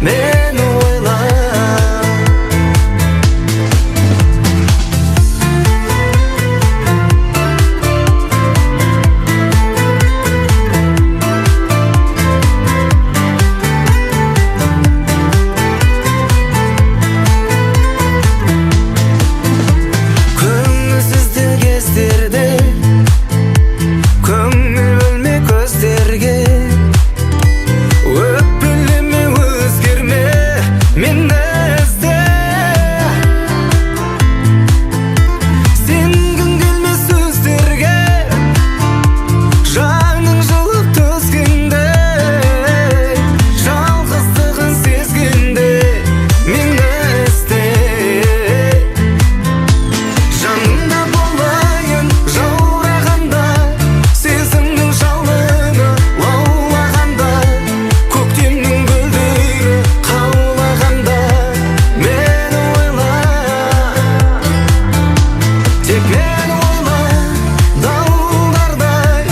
мені ойла. Көңілсізді кездерде көңіл бөлме көздерге, өкпелеме, өзгерме, мені ізде. Сенгің келмес сөздерге, жаның жылып төзгенде, жалғыздығын сезгенде, мені ізде. Жаныңда болайын жаурағанда, сезімнің жалыны лаулағанда, көктемнің гүлдері қаулағанда, мені ойла, тек мені ойла. Дауылдардай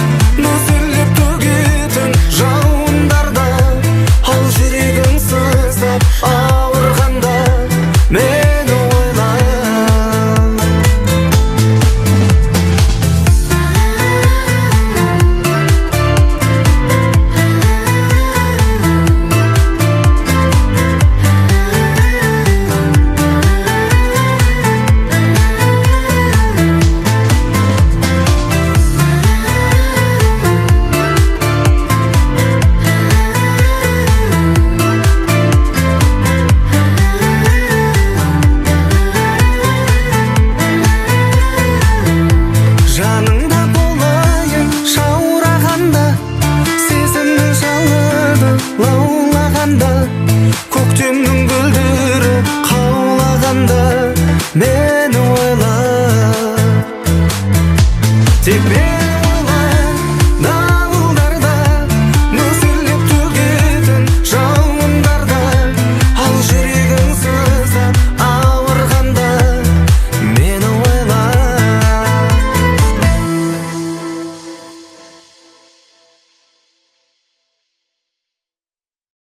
нөсерлеп төгетін жауындарда, ал жүрегің сыздап ауырғанда, мені ойла. Жаныңда болайын жаурағанда, сезімнің жалыны лаулағанда, көктемнің гүлдері қаулағанда, мені ойла, тек мені.